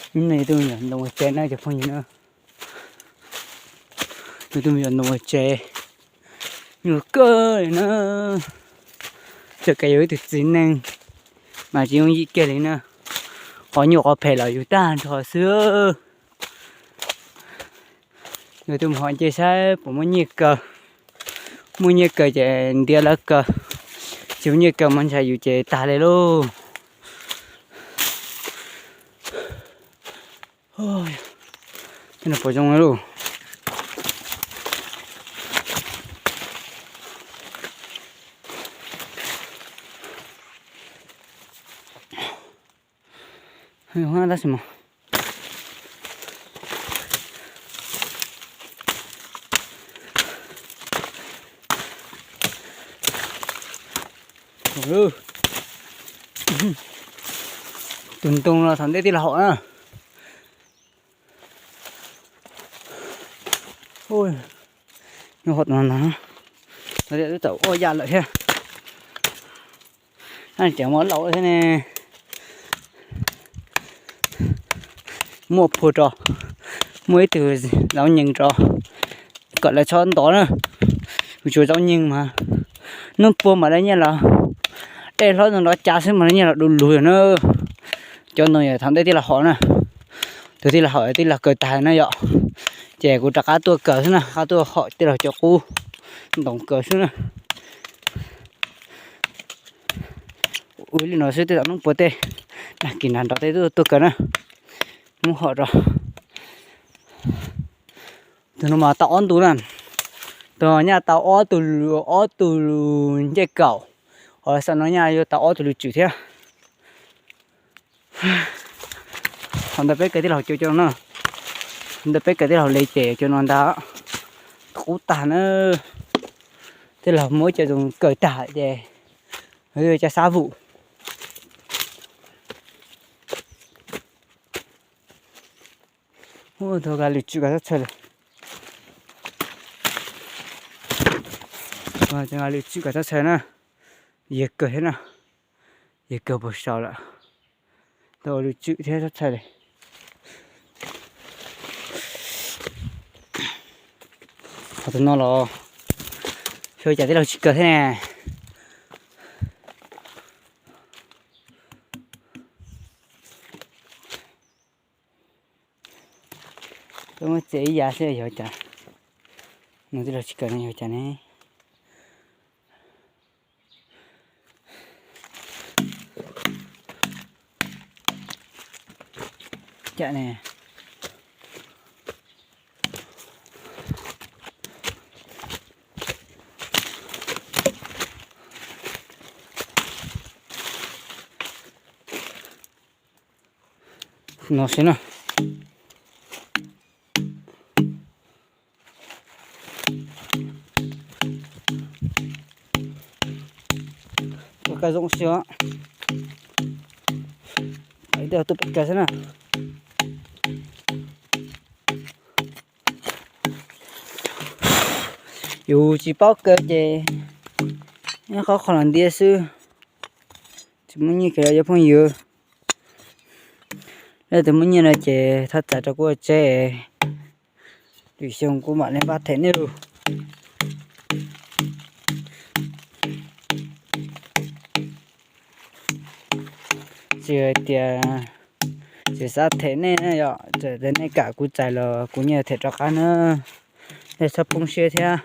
Hnub no yus tuaj mus yos ntoo ua tsev na cov phooj ywg na. Yus tuaj mus yos ntoo ua tsev, nyuaj kawg li na. Txawm yus yog ib tug txiv neej mas tsis yooj yim kiag li na. Qhov nyuaj qhov phem los yus tag nrho xwb. Yus tuaj mus hom nce saib puas muaj nyiaj kaw. Muaj nyiaj kaw ces ntiav lawv kaw, tsis muaj nyiaj kaw mas ntshai yus ces tag li lauj. Tej no puas zoo lauj? Tab sis mas tus ntoo no thaum ntej tij laug haum na. Nyob qhov no no, twb tau ua yam lawm thiab. Cov muab laus thiab ne. Muaj phua rau, muaj ib tug zaub nyees rau, kom lawv txhob ntov na. Kuv tsuas zaub nyees mas, hnub puag mas lawv nyiaj los, dej hlob ntoo nrov cas xwb mas lawv nyiaj los du lug yog na. Cov no yog thaum ntej tij laug haum na. Tus tij laug haum tij laug kaw tag na yom, ces kuv rov qab tuaj kaw xwb na, rov qab tuaj haum tij laug cov qub ntoo kaw xwb na. Ua li no xwb tej zaum hnub puag tej, nag kis nag nrov tej tuaj kaw na, muab haum rau. Tus no mas tau ob ntu na, tus nyaj tau ob tug, ob tug ncej kaum, ho xav no nyaj yuav tau ob tug lus tswm thiab. Thaum ntawd peb kaw tij laug cua cov no na, ntawd peb kaw tij laug li ces cov no ntag, qub tag na. Tij laug muab cov zoo kaw tag ces cov xab vum. Ua tau lus tswm kom txhob txhawj li. Lus tswm kom txhob txhawj na, yawg kawg thiab na, yawg kawg puas sau lawm, tau ua lus tswm thiab txhob txhawj li. Qhov tus no los xyov cas tij laug tsis kaw thiab ne. Twb muab txiav ib yav xwb yog cas, no tij laug tsis kaw no yog cas ne. Cas ne. No xwb na. Ua kab zoo xwb os. Pais tej tuaj pais kawg xwb na. Yus tsis paub kaw ces ib qhov qhov los ntiav xwb, tsis muaj nyiaj kaw los cov phooj ywg. Leej twg muaj nyiaj no ces thov txais rau kuv ua tsev, lwm xyoo kuv mam li npaj them nej lauj. Tsis hais tias tsis xav them nej na yom, txawm tias nej kam kuv txais los kuv yeej them rov qab na, nej txhob poob siab thiab.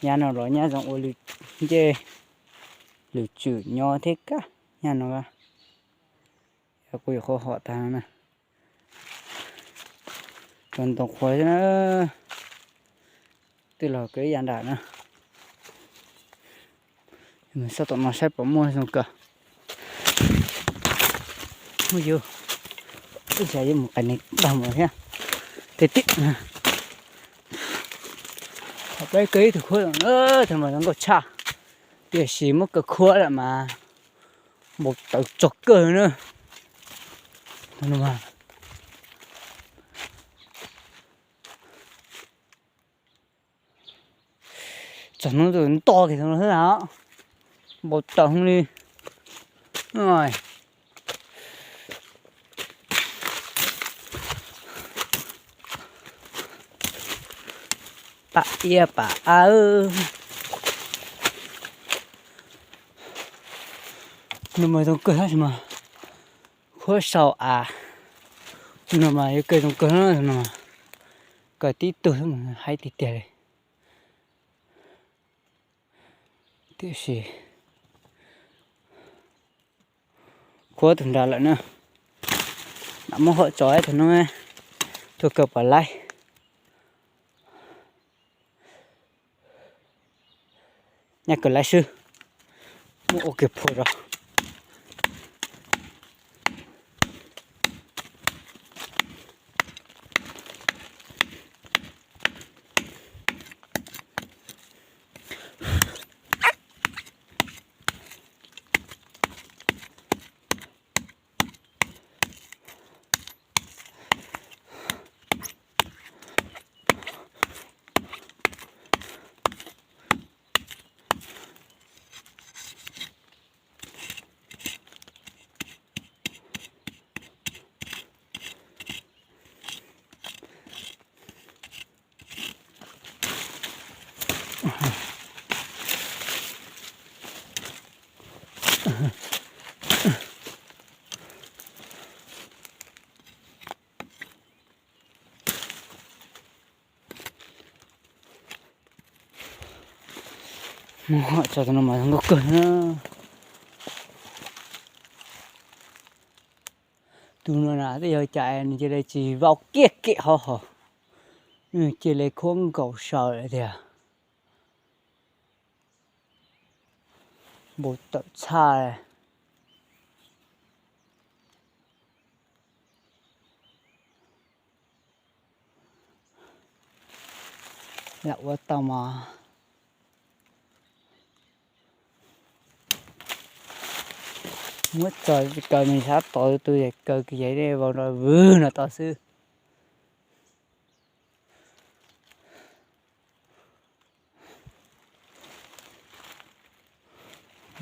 Nyab no los nyab zoo ua lwm ncej, lwm tswm nyob thiab kab nyab no. Kuv yuav qhuav hom tag no na. Cov ntoo qhuav xwb na. Twb los kaw ib yav nram na. Mus xauj tom no saib puas muaj zoo kaw. Muaj yus, ib tsam yuav mus qas niag dag mus thiab. Tej tim, peb kaw ib tug khuab zoo na, thaum mas zoo nkauj tshaj. Tiam sis muab kaw khuab lawm mas npau taws tsaug kawg na. Txog hnub twg nto kiag thaum no xwb na, npau taws hwv li. pam iab pam av. No mas zoo kawg tab sis mas khuab sau av. No mas yuav kawg zoo kawg no, kawg tib tug haib tiag tiag li. Tiam sis khuab tus nrad lawm na, mam muab hom tso ib tug no, tuaj kawg pom laib. Nyaj kawg laib xwb, muab ua kiag phua rau. Muab hom tso tus no mas zoo nkauj kawg na. Tus no na twb yog cas nws cia li tsis vau kiag kiag hauv hos, nws cia li khuab nkaus saws lawm tiag. Npau taws tshaj. Lam ua tau mas. Muab tso kaw nws sab tod, tus kaw kiag vau no vwg no tod xwb.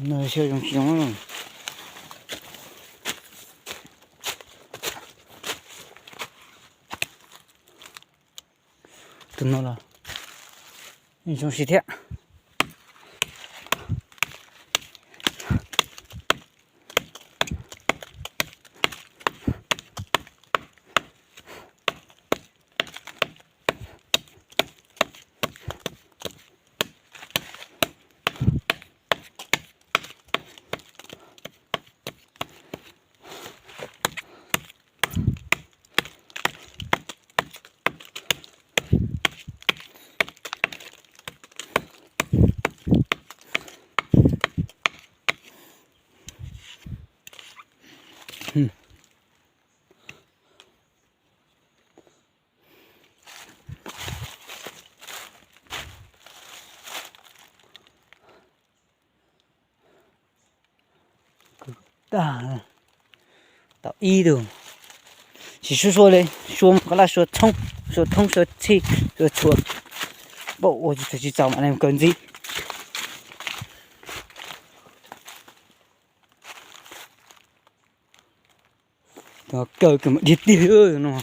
No zoo tsis zoo. Tus no los zoo si thiab. Tau ib tug, tsis sua sua li, sua mus qab laj sua thoob, sua thoob sua txhij sua txhua, npaum ua tsis txaus mam li kaw ntxiv. Kaw kawg mas dhia tiag li no.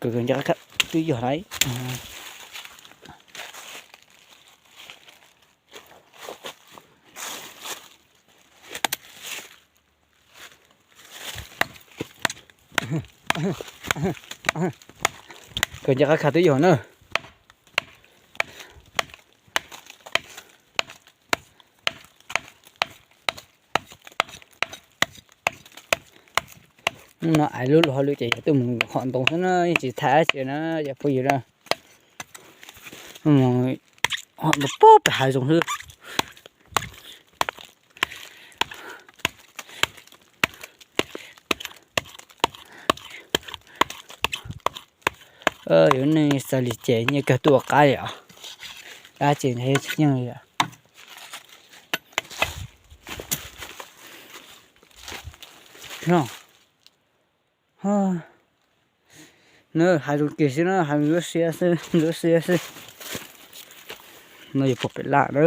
Kaw ncaj qab twb yog lawm. Kaw ncaj qab kha twb yog na. Hnub no ais lub luag hauj lwm ces yog tuaj mus hom ntoo xwb na, yeej tsis tham dab tsi na cov phooj ywg na. Mus hom ntoo puag pem hav zoov xwb. Yuav neej xav li ces nyiaj kawg tuaj ua qab li os. Dab tsi ntshe tsis yeej li lawm. No, hav zoov kiag xwb na, hav zoov ntsuab xiab xwb, ntsuab xiab xwb. No yog pog pem laj na.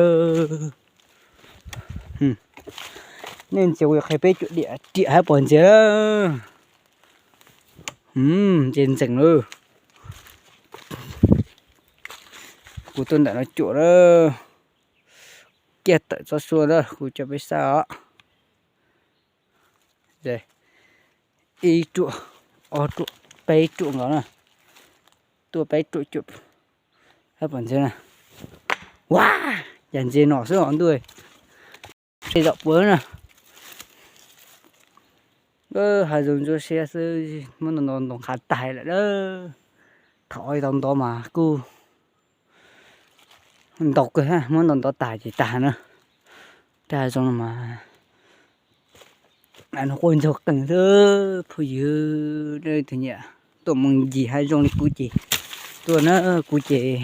Nej ntxias kuv yuav qhia peb cuam diam riam hab pog ntxias na. Ntxias ntxeem lawm. Kuv tuaj ntawm no cuam na. Kiag tawm tsob sua na kuv coj peb saib os. Ib ruam, ob ruam, peb ruam nkaus na. Tuaj peb ruam cuam hab pog ntxias na. Ua, cas ntxias no xwb os ntuj. Seb zom puab na. Hav zoov ntsuab siab xwb, muab ntoo ntoo ntoo qhav tag lawm. Thaum ib tau ntov mas kuj ntau kawg, muab ntov ntov tag ces tag na. Tej hav zoov no mas quaj ntsaug qees xwb. Phooj ywg, leej twg nyiam tuaj mus ncig hav zoov li kuv ces tuaj na. Kuv ces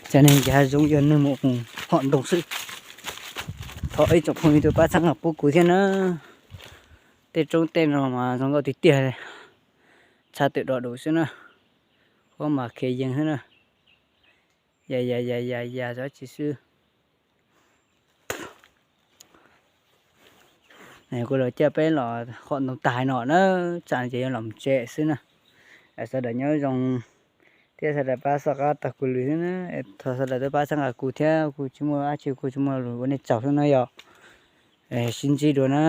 cov neeg ncig hav zoov yog neeg mus hom ntoo xwb. Thov ib tsoom phooj ywg tuaj pab txhawb nqa pub kuv thiab na. Tej roob tej no mas zoo nkauj tiag tiag, tshaj twm do dus xwb na. Huab mas khiav yees xwb na. Ya ya ya ya ya, tsis xwb. Kuv los coj peb los hom ntoo tag no na, tsam ces yuav los tsev xwb na. Sawv daws nyob zoo thiab sawv daws pab txhawb nqa tau kuv lwm xwb na. Thov sawv daws tuaj pab txhawb nqa kuv thiab, kuv tsis muaj dab tsi, kuv tsis muaj lus ua nej tsaug xwb na yog. Sib ntsib dua na.